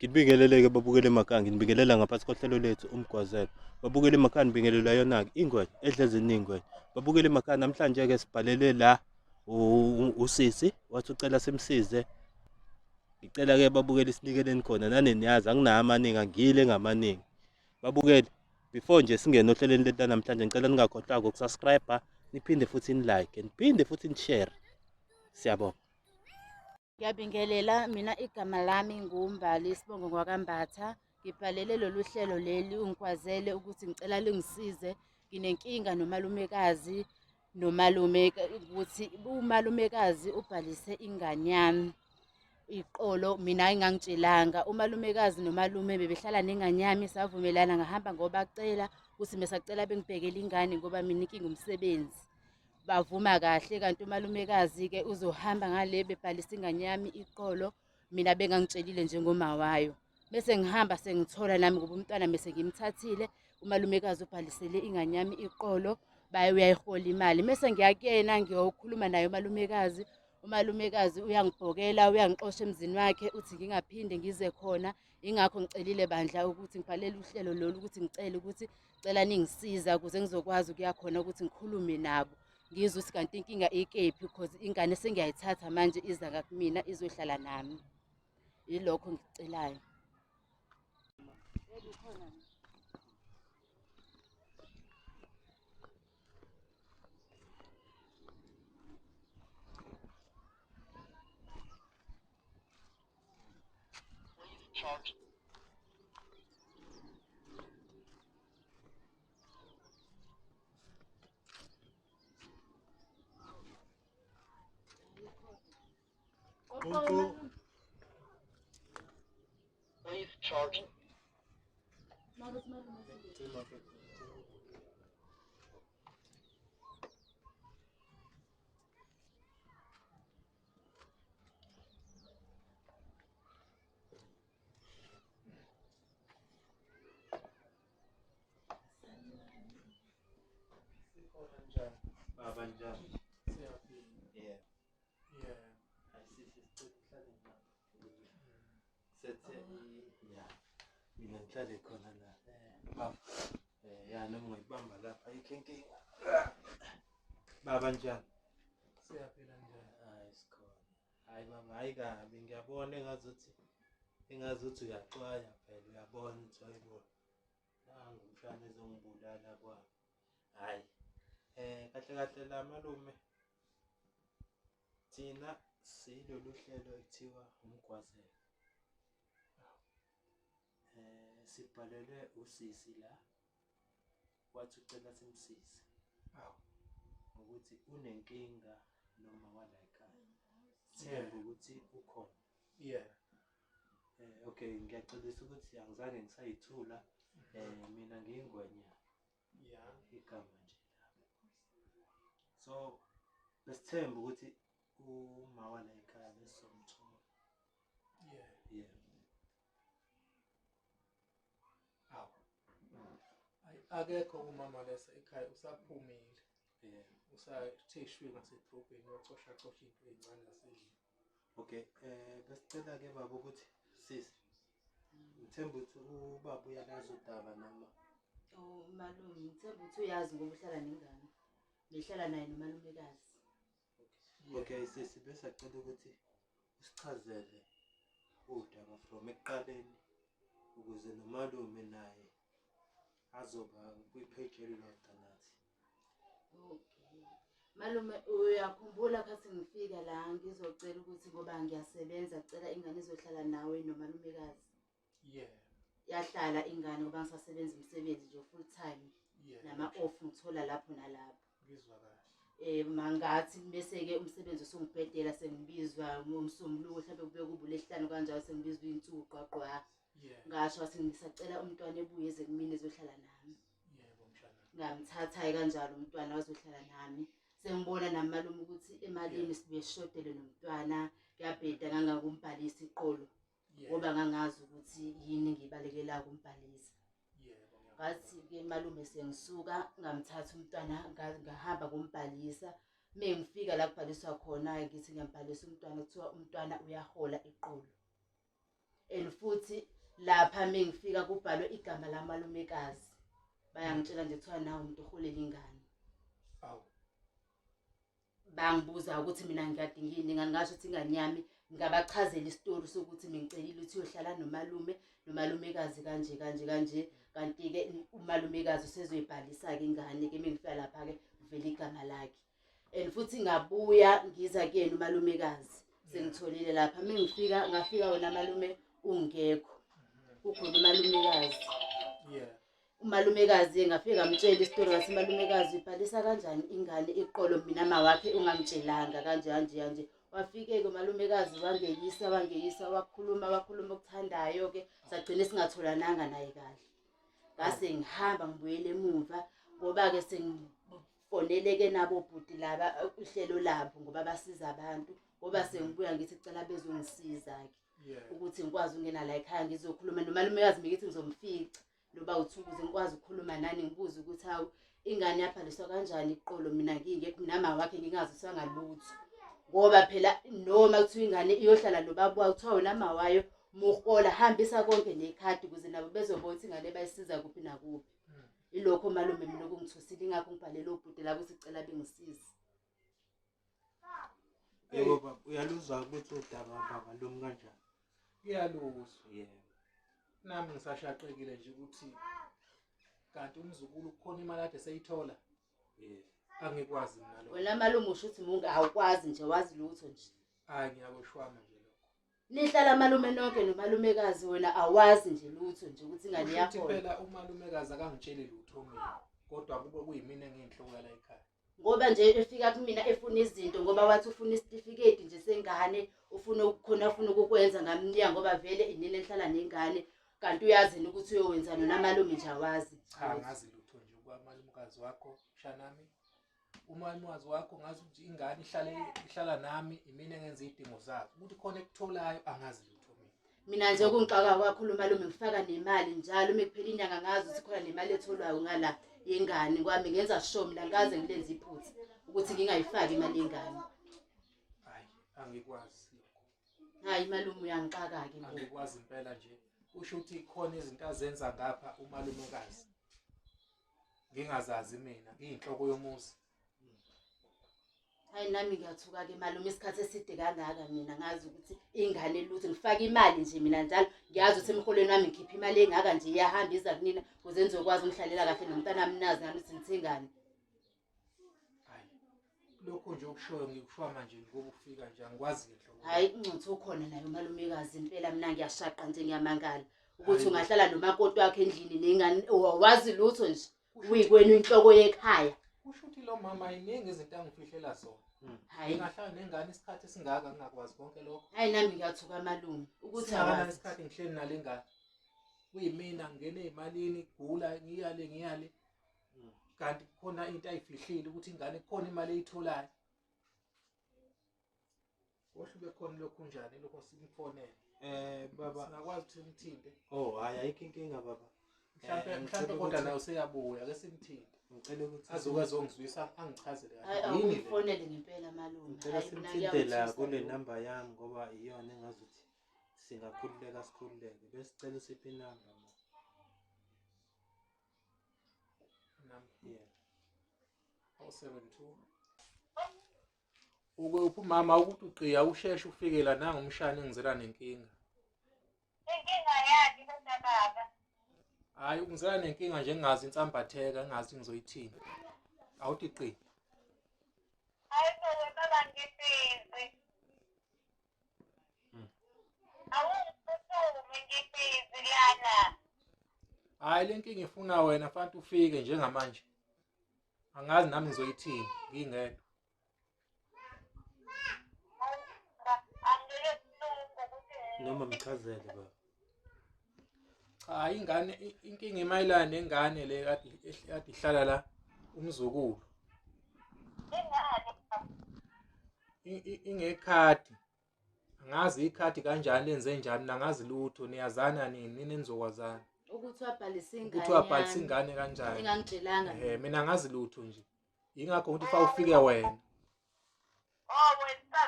Nginibingelele-ke babukeli emakhaya, nginibingelela ngaphansi kohlelo lethu Umgwazelo. Babukeli emakhaya nibingelelwa yona-ke ingwenya edla eziningi ingwenya. Babukeli emakhaya namhlanje-ke sibhalele la usisi wathi ucela simsize. Ngicela-ke babukeli sinikeleni khona nani niyazi anginawo amaningi angiyile ngamaningi. Babukeli before nje singene ohlelweni lethu namhlanje ngicela ningakhohlwa ukusubscribe niphinde futhi nilike niphinde futhi nishare. Siyabonga. Ngiyabingelela mina igama lami nguMbali isibongo ngwakaMbatha. Ngibhalele lolu hlelo leli ungikwazele ukuthi ngicela lingisize. Nginenkinga nomalumekazi nomalume ukuthi umalumekazi ubhalise ingane yami iqolo mina engangitshelanga. Umalumekazi nomalume bebehlala nengane yami savumelana ngahamba ngobacela ukuthi mesacela bengibhekele ingane ngoba mina inkinga umsebenzi. Bavuma kahle kanti umalumekazi-ke uzohamba ngale bebhalisa ingane yami iqolo mina bengangitshelile njengoma wayo. Bese ngihamba sengithola nami ngoba umntwana mese ngimthathile umalumekazi ubhalisele ingane yami iqolo baye uyayihola imali. Mese ngiya kuyena ngiyokhuluma naye umalumekazi, umalumekazi uyangibhokela uyangixosha emzini wakhe uthi ngingaphinde ngize khona. Ingakho ngicelile bandla ukuthi ngibhalele uhlelo lolu ukuthi ngicele ukuthi cela ningisiza ukuze ngizokwazi ukuya khona ukuthi ngikhulume nabo ngizwe ukuthi kanti inkinga ikephi because ingane sengiyayithatha manje iza ngakumina izohlala nami. Yilokho ngikucelayo. Charge. Please charge. Baba njani? Siyaphila. Yeah. Yeah. Ayisisi sicela uhlale ngapha. Sethe ya. Mina ngihlale khona la. Baba. Ya noma ungayibamba lapha ayikho inkinga. Baba njani? Siyaphila njani? Hayi sikhona. Hayi baba hayi kabi ngiyabona engazuthi uyaxwaya phela uyabona ukuthi hayibo. Nangu umshana ezongibulala kwami. Hayi. Kahle kahle la malume thina silolu hlelo ekuthiwa umgwazelo. Sibhalelwe usisi la wathi ucela simsize ngokuthi unenkinga noma wala ekhaya. Sithembe ukuthi ukhona. Yeah. Okay, ngiyaxolisa ukuthi angizange ngisayithula. Mina ngiyingwenya. Yeah. Igama nje lami. So besithemba ukuthi uma wala ekhaya besizomthola. Yeah. Yeah. Awu. Akekho umama lesa ekhaya usaphumile. Yeah. Usathe shwi ngasedrobheni uyocosha cosha into ey'ncane zasendlini. Okay, besicela ke baba ukuthi sisi ngithemba ukuthi ubaba uyalazi udaba noma Umalume ngithemba ukuthi uyazi ngoba uhlala nengane. Behlala naye nomalumekazi. Okay, sisi besacela ukuthi usichazele udaba from ekuqaleni ukuze nomalume naye azoba kwi-page elilodwa nathi. Okay. Malume uyakhumbula khathi ngifika la ngizocela ukuthi ngoba ngiyasebenza cela ingane izohlala nawe nomalumekazi. Yeah. Yahlala ingane ngoba ngisasebenza umsebenzi nje full time. Yeah. Nama off ngithola lapho nalapho. Ngizwa kahle. Mangathi bese ke umsebenzi usungibhedela sengibizwa ngomsombuluko mhlawumbe kube kuba uLwesihlanu kanjalo sengibizwa insuku gqwagqwa. Yeah. Ngasho wathi ngisacela umntwana ebuye eze kumina ezohlala nami. Yebo mshana. Ngamthatha kanjalo umntwana wazohlala nami. Sengibona nami malume ukuthi emalini sibuye sishodele nomntwana kuyabheda ngangakumbhalisa iqolo. Ngoba ngangazi ukuthi yini ngibalekela kumbhalisa. Yebo. Ngathi ke malume sengisuka ngamthatha umntwana ngahamba ngombhalisa. Mengifika la kubhaliswa khona ngithi ngiyambhalisa umntwana kuthiwa umntwana uyahola iqolo. And futhi lapha mengifika kubhalwe igama lamalumekazi. Bayangitshela nje kuthiwa nawe umuntu oholela ingane. Awu. Bangibuza ukuthi mina ngikade ngiyini ingane, ngasho ukuthi ingane yami, ngabachazela isitori sokuthi mingicelile ukuthi uyohlala nomalume nomalumekazi kanje kanje kanje, kanti-ke umalumekazi usezoyibhalisa-ke ingane-ke. Mengifika lapha-ke kuvela igama lakhe. And futhi ngabuya ngiza kuyena umalumekazi, sengitholile lapha. Mengifika ngafika wena malume ungekho, kukhona umalumekazi. Umalumekazi ngafika ngamtshela isitori, ngathi malumekazi ubhalisa kanjani ingane iqolo, mina ma wakhe ungangitshelanga kanje kanje kanje. Wafike-ke umalumekazi wangeyisa wangeyisa, wakhuluma wakhuluma okuthandayo-ke, sagcine singatholananga naye kahle. Ngase ngihamba ngibuyele emuva ngoba-ke sengifonele-ke nabo bhuti laba uhlelo labo ngoba basiza abantu, ngoba sengibuya ngithi cela bezongisiza-ke ukuthi ngikwazi ukungena la ekhaya ngizokhuluma nomalumekazi. Ngithi ngizomfica noba uthu ukuze ngikwazi ukukhuluma nani, ngibuze ukuthi hawu ingane yabhaliswa kanjani iqolo, mina ngingekho, mina ma wakhe ngingaziswa ngalutho. Ngoba phela noma kuthiwa ingane iyohlala nobaba wayo, kuthiwa wena ma wayo muhola hambisa konke nekhadi ukuze nabo bezobona ukuthi ingane bayisiza kuphi nakuphi. Ilokho malume mina okungithusile, ingakho ngibhalele obhuti labo ukuthi cela bengisize. Yebo baba, uyaluzwa ukuthi udaba baba lumi kanjani? Ngiyaluzwa. Yebo. Nami ngisashaqekile nje ukuthi kanti umzukulu kukhona imali ade seyithola. Yebo. Angikwazi mina lokho. Wena malume usho ukuthi mungu awukwazi nje, wazi lutho nje. Hayi, ngiyakweshwama nje lokho. Nihlala malume nonke nomalumekazi, wena awazi nje lutho nje ukuthi ingane Kusho ukuthi yakhona. phela umalumekazi akangitsheli lutho mina, kodwa kube kuyimina engiyinhloko yala ekhaya. Ngoba nje efika kumina efuna izinto, ngoba wathi ufuna isitifiketi nje sengane, ufuna ukukhona afuna ukukwenza, ngamnika ngoba vele inini enhlala nengane, kanti uyazi yini ukuthi uyowenza nona malume nje awazi. Cha, angazi lutho nje kwamalumekazi wakho mshanami. Umalumekazi wakho ngazi ukuthi ingane ihlale ihlala nami, imina engenza izidingo zazo. Ukuthi khona ekutholayo angazi lutho mina. Mina nje okungixaka kakhulu malume, ngifaka nemali njalo uma kuphela inyanga, ngazi ukuthi khona nemali etholwayo ngala yengane kwami, ngenza sure mina ngikaze ngilenze iphutha ukuthi ngingayifaki imali yengane. Hayi, angikwazi lokho. Hayi malume uyangixaka-ke bo. Angikwazi impela nje. Kusho ukuthi khona izinto azenza ngapha umalumekazi. Ngingazazi mina, ngiyinhloko yomuzi. Hayi nami ngiyathuka-ke malume, isikhathi eside kangaka mina ngazi ukuthi ingane lutho, ngifake imali nje mina njalo, ngiyazi ukuthi emholweni wami ngikhipha imali engaka nje, iyahamba iza kunina ukuze nizokwazi ungihlalela kahle nomntanami, nazi nami ukuthi nithengani. Hayi. Lokho nje okushoyo ngikushwama nje ngoba ufika nje angikwazi ngenhloko. Hhayi ungcothi ukhona naye umalumekazi impela, mina ngiyashaqa nje, ngiyamangala ukuthi Hhayi. ungahlala nomakoti wakho endlini nengane wazi lutho nje, uyikwena inhloko yekhaya. Kusho ukuthi lo mama iningi izinto angifihlela zona. Hhayi. Ngingahlala nengane isikhathi esingaka ngingakwazi konke lokho. Hhayi nami ngiyathuka malume ukuthi Singakanani awazi. isikhathi ngihleli nale ngane. Kuyimina ngingena ey'malini gula ngiyale ngiyale. Kanti kukhona into ayifihlile ukuthi ingane kukhona imali eyitholayo. Kohlube khona lokhu njani lokho simfonele. Baba, Singakwazi ukuthi simthinte. oh hayi ayikho inkinga baba. Mhlampe mhlampe Ngicela kodwa ukuthi- naye useyabuya ake simthinte. Ngicela ukuthi Azoke azongizwisa angichazele Hhayi kahle yini le. awumfonele ngempela malume. Ngicela Hhayi mina simthinte la kuyangithusa kule lokhu. namba yami ngoba iyona engazuthi singakhululeka sikhululeke. Besicela usiphe inamba ma. Number Yeah. 072. Uke uphi umama ukuthi uqiya usheshe ufike la nanga umshana engizela nenkinga. Inkinga yani kodwa baba? Hayi ungizela nenkinga nje ngingazi insambatheka ngingazi ngizoyithini. Awuthi qi. Hayi bo baba ngibhizi. Awungiphuthume ngibhizi lana. Hayi le nkinga ifuna wena fanele ufike njengamanje. Angazi nami ngizoyithini ngingedwa. Angeke kuhlungu ukuthi Noma mchazele baba. Cha ingane inkinga imayelana nengane le kade kade ihlala la umzukulu. ingane baba. Ingekhadi. Angazi ikhadi kanjani lenze njani mina angazi lutho niyazana nini nini nizokwazana. Ukuthi wabhalisa ingane Ukuthi wabhalisa yami, ingane kanjani. engangitshelanga. Mina angazi lutho nje. Yingakho ukuthi fa ufike wena. Oh wena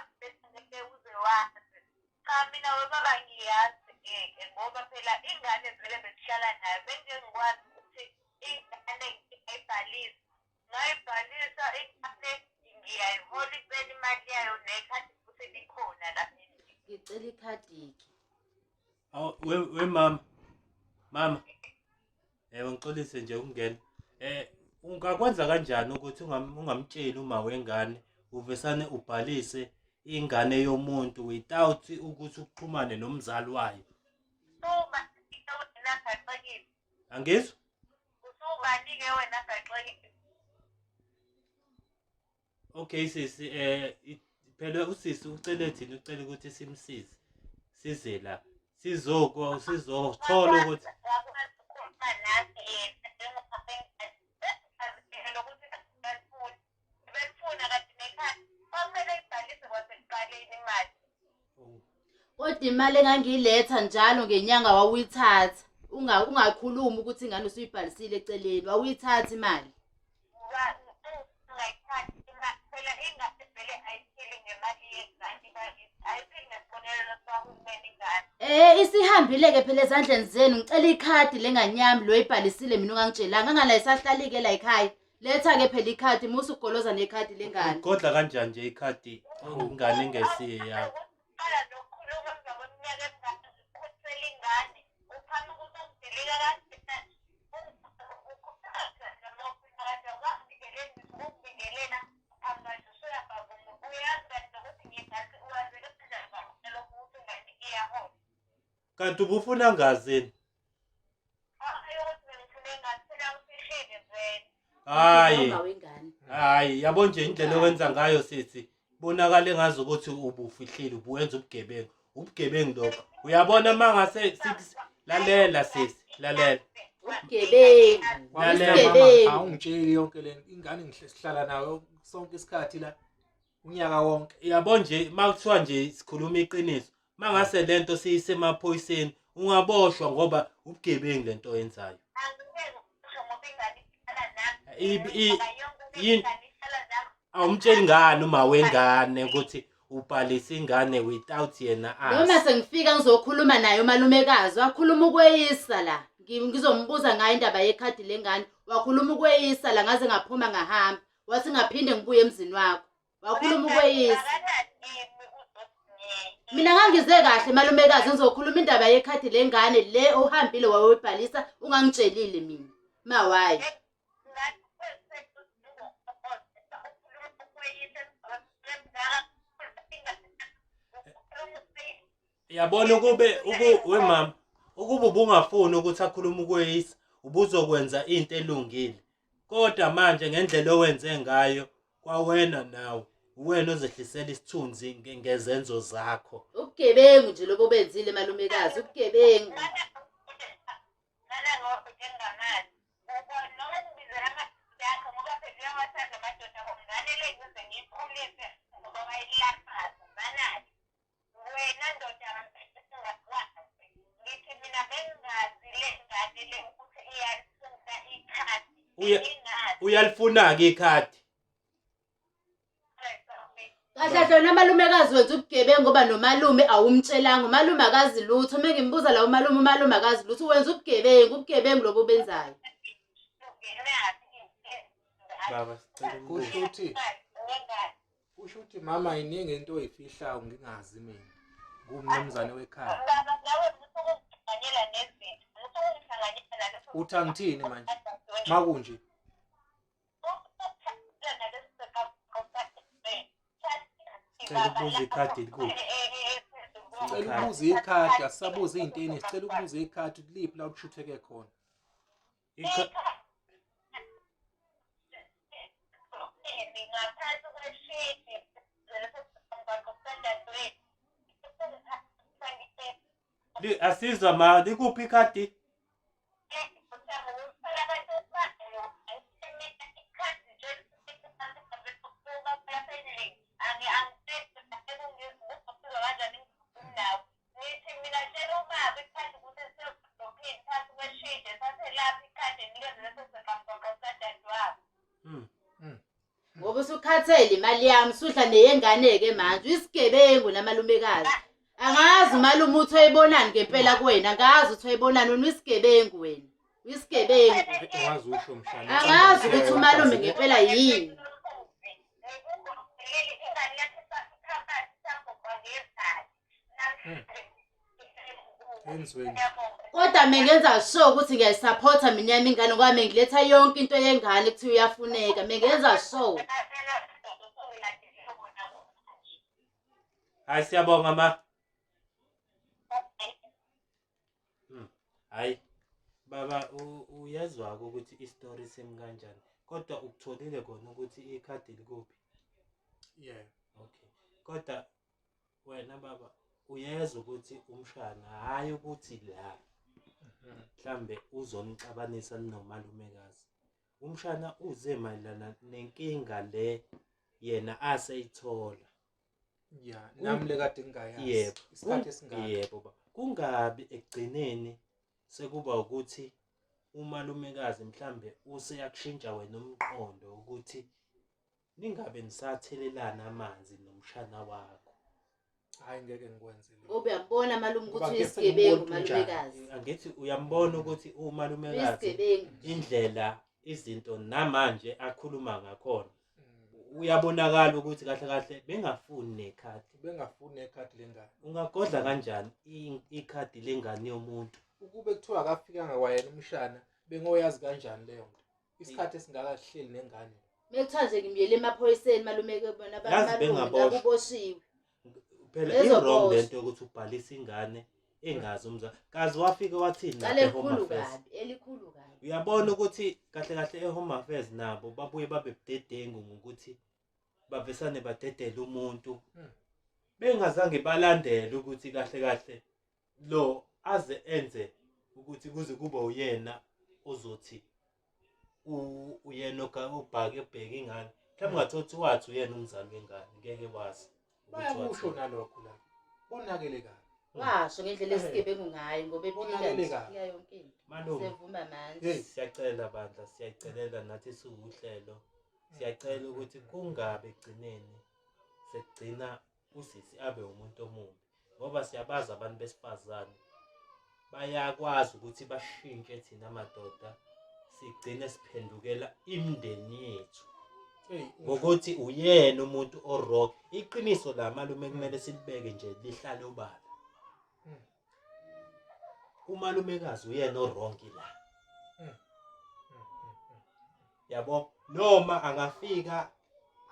ngeke uze wazi. Cha mina we baba ngiyazi. Ngeke ngoba phela ingane vele besihlala nayo bengeke ngikwazi ukuthi ingane ngiyayibhalisa. Ngayibhalisa ingane ngiyayihola impela imali yayo nekhadi futhi likhona la endlini. Ngicela ikhadi-ke. Awu we mama. Mama. Yebo ngixolise nje ukungena. Ungakwenza kanjani ukuthi ungamtsheli uma wengane uvesane ubhalise ingane yomuntu without ukuthi uxhumane nomzali wayo? Usubani-ke wena gaxekile? Angizwa? Usubani-ke wena gaxekile? Okay sisi, phela usisi ucele thina, ucele ukuthi simsize. Size la. Sizoko sizothola ukuthi Wakwazi ukukhuluma nami yena njengoba lokuthi belifuna belifuna kanti nekhadi kwakumele ibhalise kwasekuqaleni imali. Kodwa imali engangiyiletha njalo ngenyanga wawuyithatha. Ungakhulumi ukuthi ingane usuyibhalisile eceleni, wawuyithatha imali. Ungayithathi imali phela ingane vele ayiphili ngemali yengane bakithi, ayiphili ngesibonelelo sikahulumeni ingane. Isihambile-ke phela ezandleni zenu. Ngicela ikhadi lengane yami lo oyibhalisile mina ungangitshelanga. Angala isahlali-ke la ekhaya. Letha-ke phela ikhadi, musa ukugoloza nekhadi lengane. Ugodla kanjani nje ikhadi ingane engesiye yakho? Qala nokukhuluma emva kweminyaka emingaka ukukhulisela ingane uphama ukuthi ungidilika kanjena ukubingelela uphama nje usuyabhavuma uyazi kanti nokuthi ngiyibhalise uwazi kanjani lokhu ukuthi ingane iyahola. Kanti ubufuna ngazini? Hayi ukuthi bengifune ngazi phela ufihlile vele. Hayi. Uma wengane. Hayi, yabo nje indlela owenza ngayo sisi. Bonakale ngazi ukuthi ubufihlile, ubuwenza ubugebengu. Ubugebengu lokho. Uyabona mangase lalela sisi, lalela. Ubugebengu. Lalela. Mama, Isigebengu. awungitsheli yonke le nto. Ingane sihlala nayo sonke isikhathi la unyaka wonke. Yabo nje makuthiwa nje sikhuluma iqiniso. Mangase lento siyise emaphoyiseni ungaboshwa ngoba ubugebengu lento oyenzayo. Angeke ngisho ngoba ingane ihlala nami. Ingane ihlala nami. Awumtsheli ngani uma wengane ukuthi ubhalise ingane without yena Noma azi. sengifika ngizokhuluma naye umalumekazi, wakhuluma ukweyisa la. Ngizombuza ngayo indaba yekhadi lengane. Wakhuluma ukweyisa la ngaze ngaphuma ngahamba. Wathi ngaphinde ngibuye emzini wakho. Wakhuluma ukweyisa. Mina ngangize kahle malumekazi ngizokhuluma indaba yekhadi lengane le ohambile wayoyibhalisa ungangitshelile mina. Mawayi. Yabona ukube we mama, ukuba ubungafuni ukuthi akhulume ukweyisa, ubuzokwenza into elungile. Kodwa manje ngendlela owenze ngayo kwawena nawe, uwena ozehlisela isithunzi ngezenzo zakho. Ubugebengu nje lobo benzile malumekazi, ubugebengu. Wena ndoda ungakwazi ngithi mina bengingazi le ngane le ukuthi iyalifuna ikhadi. Uyalifuna-ke ikhadi. Kahle kahle wena malumekazi wenza ubugebengu ngoba nomalume awumtshelanga. Umalume akazi lutho. Uma ngimbuza la umalume, umalume akazi lutho. Wenza ubugebengu, ubugebengu lobo obenzayo. Baba sicela Kusho ukuthi kusho ukuthi mama iningi into oyifihlayo ngingazi mina. Ngumnumzane wekhaya. Baba nawe usukuhlanganyela nezinto, usukuhlanganyela naleso. Uthi angithini manje? Makunje. Sicela ukubuza ikhadi likuphi? Sicela ukubuza ikhadi, asisabuza iy'nteni, sicela ukubuza ikhadi kuliphi la ukushutheke khona. Ngaphansi kweshidi Asizwa ma, likuphi ikhadi? Ngoba usukhathele imali yami, usudla neyengane-ke manje. Uyisigebengu namalumekazi. Angazi malume uthi uyibonani ngempela kuwena, angazi uthi uyibonani wena, uyisigebengu wena. Uyisigebengu. Ungazi usho mshana. Angazi ukuthi umalume ngempela yini. Enzweni. Kodwa mengenza sure ukuthi ngiyayisapotha mina yami ingane ngoba mengiletha yonke into yengane kuthiwa iyafuneka. Mengenza sure. Hayi, siyabonga ma. Hayi baba, uyezwa-ke ukuthi isitori simi kanjani, kodwa ukutholile kona ukuthi ikhadi likuphi? Yeah. Okay, kodwa wena baba uyezwa ukuthi umshana, hhayi ukuthi la mhlambe uzonixabanisa ninomalumekazi. Umshana uze mayelana nenkinga le yena aseyithola. Yeah, nami le kade ngingayazi. Yebo. Isikhathi esingaka. Yebo ba. Kungabi ekugcineni sekuba ukuthi umalumekazi mhlambe useyakushintsha wena umqondo ukuthi ningabe nisathelelana amanzi nomshana wakho. Hayi, ngeke ngikwenze lokho. Ngoba uyambona malume Ngoba ukuthi ngeke uyisigebengu sengibone ukuthi unjani. malumekazi. Angithi uyambona ukuthi umalumekazi Uyisigebengu. indlela izinto namanje akhuluma ngakhona, uyabonakala ukuthi kahle kahle bengafuni nekhadi. Bengafuni nekhadi lengane. Ungagodla kanjani ikhadi lengane yomuntu? Ukube kuthiwa akafikanga kwayena umshana, bengoyazi kanjani leyo nto? Isikhathi esingaka sihleli nengane. Mekuthiwa nje ngimyele emaphoyiseni malume ke bona Yazi malume bengaboshwa. ngakuboshiwe. Phela Bezoboshwa. i-wrong lento yokuthi ubhalise ingane engazi umzali. Kazi wafike wathini Cala lapha e-Home elikhulu Affairs? kabi, elikhulu kabi. Uyabona ukuthi kahle kahle e-Home Affairs nabo babuye babe budedengu ngokuthi bavesane badedele umuntu bengazange balandele ukuthi kahle kahle lo aze enze ukuthi kuze kube uyena ozothi uyena obhake ebheke ingane. Mhlawumbe ungathola wathi uyena umzali wengane, ngeke wazi ukuthi Bayakusho wathini. nalokho la. Bonakele kabi. Washo ngendlela esigebengu ngayo ngoba ephika Bonakele nje, kabi. phika yonke into. Malume. Sevuma manje. Hey. Siyacela bandla, siyayicelela nathi siwuhlelo. Siyacela ukuthi kungabe ekugcineni sekugcina usisi abe umuntu omubi, ngoba siyabazi abantu besifazane bayakwazi ukuthi bashintshe thina madoda, sigcine siphendukela imindeni yethu Hey, ngokuthi uyena umuntu o-wrong. Iqiniso la malume kumele silibeke nje lihlale obala. Umalumekazi uyena o-wrong la. Yabo, noma angafika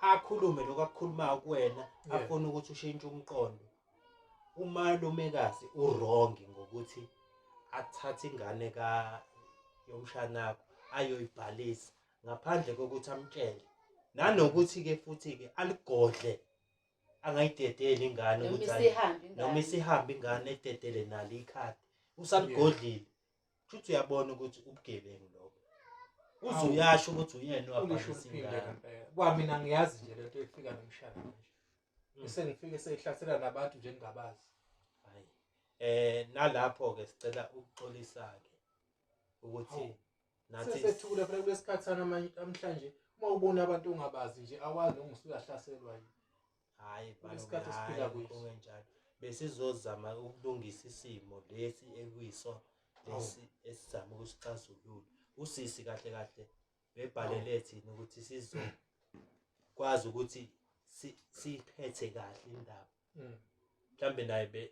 akhulume lokho akukhulumayo kuwena, afuna ukuthi ushintshe umqondo. Umalumekazi u-wrong ngokuthi athathe ingane ka yomshanakho ayoyibhalisa ngaphandle kokuthi amtshele, nanokuthi-ke futhi-ke aligodle, angayidedeli ingane Noma ukuthi hayi, isihambe ingane. noma isihambe ingane ededele nalo ikhadi, usaligodlile. Futhi uyabona ukuthi ubugebengu lokho. Uze Awu. uyasho ukuthi uyena Ulisho owabhalisa uliphinde ingane. ngempela. Kwamina ngiyazi nje lento efika nomshana manje. Bese ngifike seyihlasela nabantu nje ngingabazi. Hayi. Nalapho-ke sicela ukuxolisa-ke ukuthi Hawu. nathi Sesethule phela kulesikhathi namhlanje, uma ubona abantu ongabazi nje awazi noma usuyahlaselwa yini. Hayi, Kulesikhathi malume, esiphila hayi, kuso. kungenjalo. Besizozama ukulungisa isimo lesi ekuyiso lesi esizama ukusixazulula. Usisi kahle kahle bebhalele thina ukuthi sizokwazi ukuthi siphethe kahle indaba. Mhlambe naye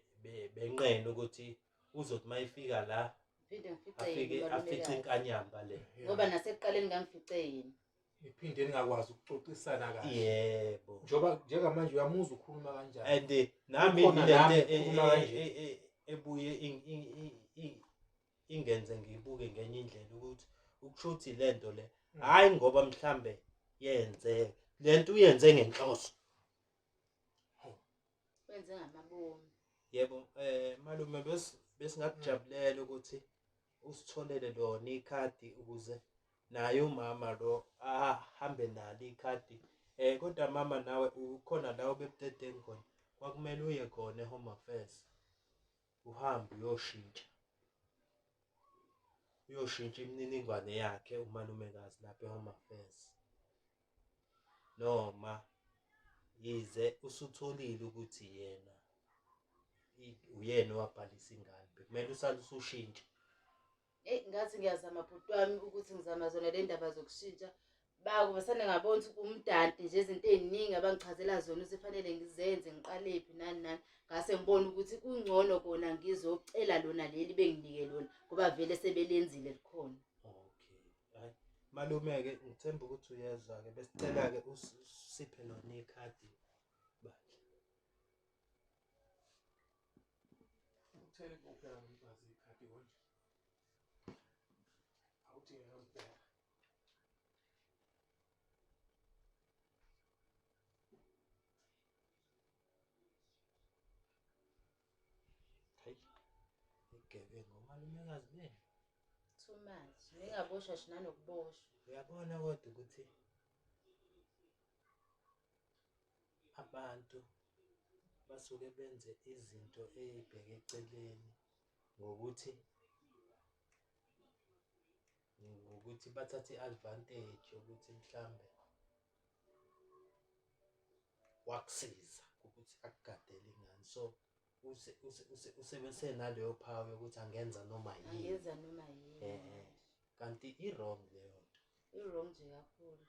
benqena ukuthi uzothi mayifika la Ngiphinde ngifice afike yena afice umalumekazi. inkanyamba le. Ngoba nasekuqaleni ngangifice yena. Niphinde ningakwazi ukuxoxisana kahle. Yebo. Njengoba njengamanje uyamuzwa ukhuluma kanjani. And nami Ukhona lento nami ukhuluma kanje. ebuye ingenze ngibuke ngenye indlela ukuthi ukusho ukuthi lento le hayi ngoba mhlambe yenze lento uyenze ngenhloso. Wenze ngamabomu. Yebo, malume besingakujabulela ukuthi usitholele lona ikhadi ukuze naye umama lo ahambe nalo ikhadi. Kodwa mama nawe ukhona la obebudedengu khona, kwakumele uye khona eHome Affairs. Uhambe uyoshintsha. Uyoshintsha imininingwane yakhe umalumekazi lapha eHome Affairs. Noma yize usutholile ukuthi yena Uyena owabhalisa ingane, bekumele usale usushintsha. Eyi, ngathi ngiyazama bhuti wami ukuthi ngizama zona le ndaba zokushintsha. Bakuvesane ngabona ukuthi kumdanti nje izinto ey'ningi abangichazela zona ukuthi fanele ngizenze ngiqalephi nani nani. Ngase ngibona ukuthi kungcono kona ngizocela lona leli benginike lona ngoba vele sebelenzile likhona. Okay. Hayi. Malume-ke ngithemba ukuthi uyezwa-ke, besicela-ke usiphe lona ikhadi bandla. Uthele kuphi mfazi ikhadi konje? Awuthi ngiyolibheka. Hayi. Igebengu umalumekazi benu. Too much. Ningaboshwa nje nanokuboshwa. Uyabona kodwa ukuthi abantu basuke benze izinto ey'bheke eceleni ngokuthi bathathe i-advantage yokuthi mhlambe wakusiza ukuthi akugadele ingane, so usebenzise naleyo power yokuthi angenza noma yini. Angenza noma yini. Kanti i-wrong leyo nto. I-wrong nje kakhulu.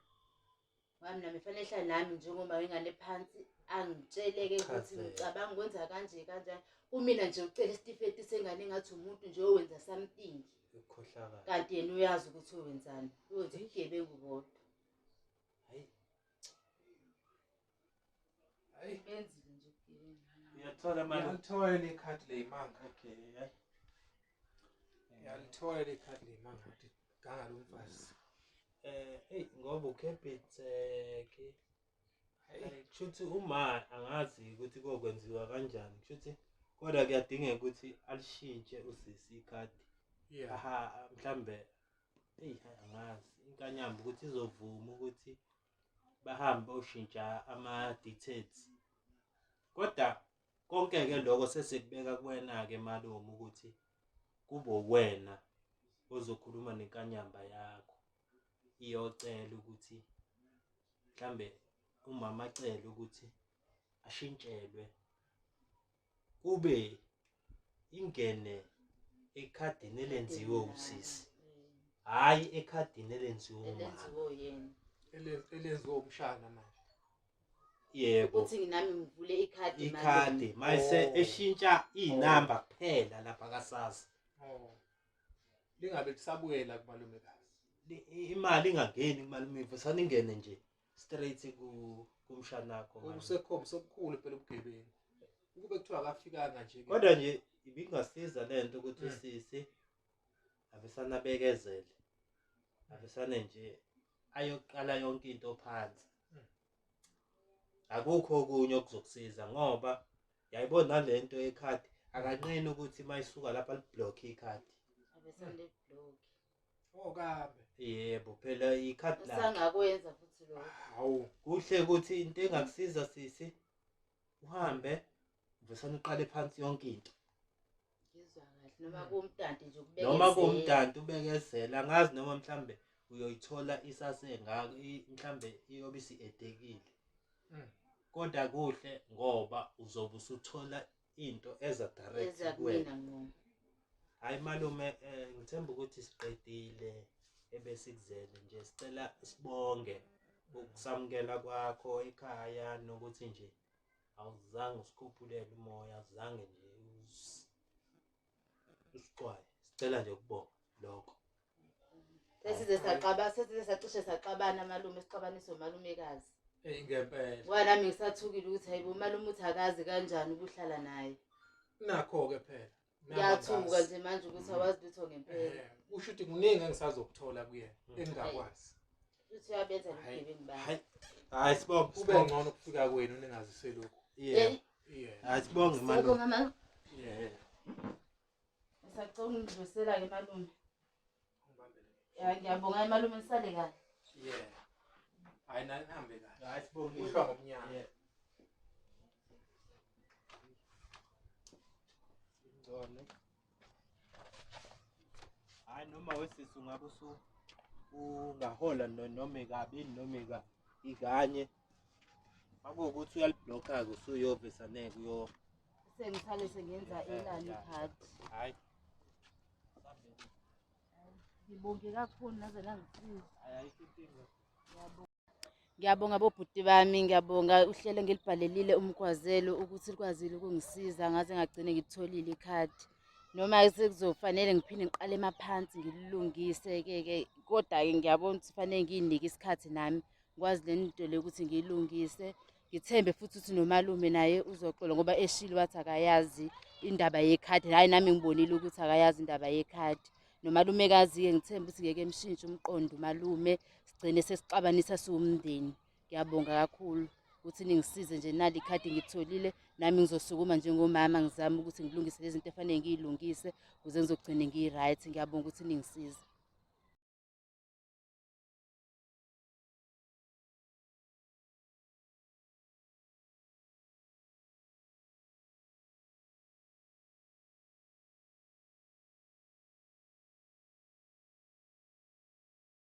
Ngoba mina ngifanele hlale nami njengoba wengane phansi angitsheleke ukuthi ngicabanga ukwenza kanje kanjani. Kumina nje ucela isitifiketi sengane engathi umuntu nje owenza something. Ukukhohlakala. Kanti yena uyazi ukuthi wenzani. Uyenza ubugebengu bodwa. Hayi. Hayi. Benzile nje ubugebengu. Uyathola manje. Uyalithola ikhadi leyimanga. Okay, hayi. Uyalithola ikhadi leyimanga ukuthi ganga lo mfazi. Hey, ngoba uCapitec. Hayi, kushuthi uma angazi ukuthi kokwenziwa kanjani, kushuthi kodwa kuyadingeka ukuthi alishintshe usisi ikhadi. Yeah. Aha, mhlambe hey angazi inkanyamba ukuthi izovuma ukuthi bahambe oshintsha ama details. Kodwa konke ke lokho sesekubeka kuwena ke malume ukuthi kube wena ozokhuluma nenkanyamba yakho iyocela ukuthi mhlambe umama acele ukuthi ashintshelwe kube ingene ekhadini elenziwe usisi, hayi ekhadini elenziwe umama. Elenziwe yena. Elenziwe umshana manje. Yebo. Ukuthi nami ngivule ikhadi manje. Ikhadi mayise eshintsha inamba kuphela lapha kaSASSA. Oh. Lingabe lisabuyela kumalumekazi. Imali ingangeni kumalume, ivesane ingene nje straight kumshana wakho. Usekhombisa okukhulu phela ubugebengu. Ukube kuthiwa akafikanga nje. Kodwa nje ibingasiza lento ukuthi usisi avesana bekezele. Avesane nje ayoqala yonke into phansi. Akukho okunye okuzokusiza ngoba yayibona lento yekhadi akanqeni ukuthi mayisuka lapha liblock ikhadi. Avesane liblock. Oh kambe. Yebo phela ikhadi lakhe. Usangakwenza futhi lokho. Hawu. Kuhle ukuthi into engakusiza sisi uhambe uvesane uqale phansi yonke into. Ngizwa kahle noma kuwumdanti nje ukubekezela. Noma kuwumdanti ubekezela, angazi noma mhlambe uyoyithola isasengaka mhlambe iyobe isi-edekile. Kodwa kuhle ngoba uzobe usuthola into eza direct kuwena. Hayi malume, ngithemba ukuthi siqedile ebesikuzele nje, sicela sibonge ukusamukela kwakho ekhaya nokuthi nje awuzange usikhuphulele umoya, awuzange nje usixwaye. Sicela nje ukubonga lokho. Sesize saxaba, sesize sacishe saxabana malume, sixabaniswe umalumekazi. Eh ngempela. Ngoba nami ngisathukile ukuthi hayibo malume uthi akazi kanjani ukuhlala naye. Nakho ke phela. Ngiyathuka nje manje ukuthi awazi lutho ngempela. Usho ukuthi kuningi engisazokuthola kuyena engingakwazi. Uthi uyabenza nobugebengu bakhe. Hayi. Hayi sibonge. Kube ngcono ukufika kwenu ningazise lokho. Yebo. Yeah. Hayi sibonge malume. Sibonge. Yeah. Ngisacela ungidlulisela ke malume. Ya ngiyabonga malume, nisale kahle. Yeah. Hayi nani nihambe kahle. Hayi sibonge. Kuhlwa ngomnyama. Yeah. Ngcono. Hayi noma wesisi ungabe ungahola noma kabili noma ikanye. Makuwukuthi uyalibhlokha-ke usuyovesa neke uyo Sengisale sengenza elami ikhadi. Hhayi. Ngibonge kakhulu naze nangisiza. Ayikho inkinga. Ngiyabonga bobhuti bami, ngiyabonga uhlelo engilibhalelile uMgwazelo ukuthi likwazile ukungisiza ngaze ngagcine ngilitholile ikhadi. Noma sekuzofanele ngiphinde ngiqale emaphansi ngililungise-ke ke, kodwa-ke ngiyabona ukuthi fanele ngiy'nike isikhathi nami ngikwazi le nto le ukuthi ngiyilungise. Ngithembe futhi ukuthi nomalume naye uzoxola ngoba eshilo wathi akayazi indaba yekhadi. Hhayi nami ngibonile ukuthi akayazi indaba yekhadi. Nomalumekazi-ke ngithembe ukuthi ngeke emshintshe umqondo umalume, sigcine sesixabanisa siwumndeni. Ngiyabonga kakhulu ukuthi ningisize nje nali ikhadi ngilitholile, nami ngizosukuma njengomama ngizame ukuthi ngilungise lezi zinto efanele ngiy'lungise ukuze ngizogcine ngi-right. Ngiyabonga ukuthi ningisize.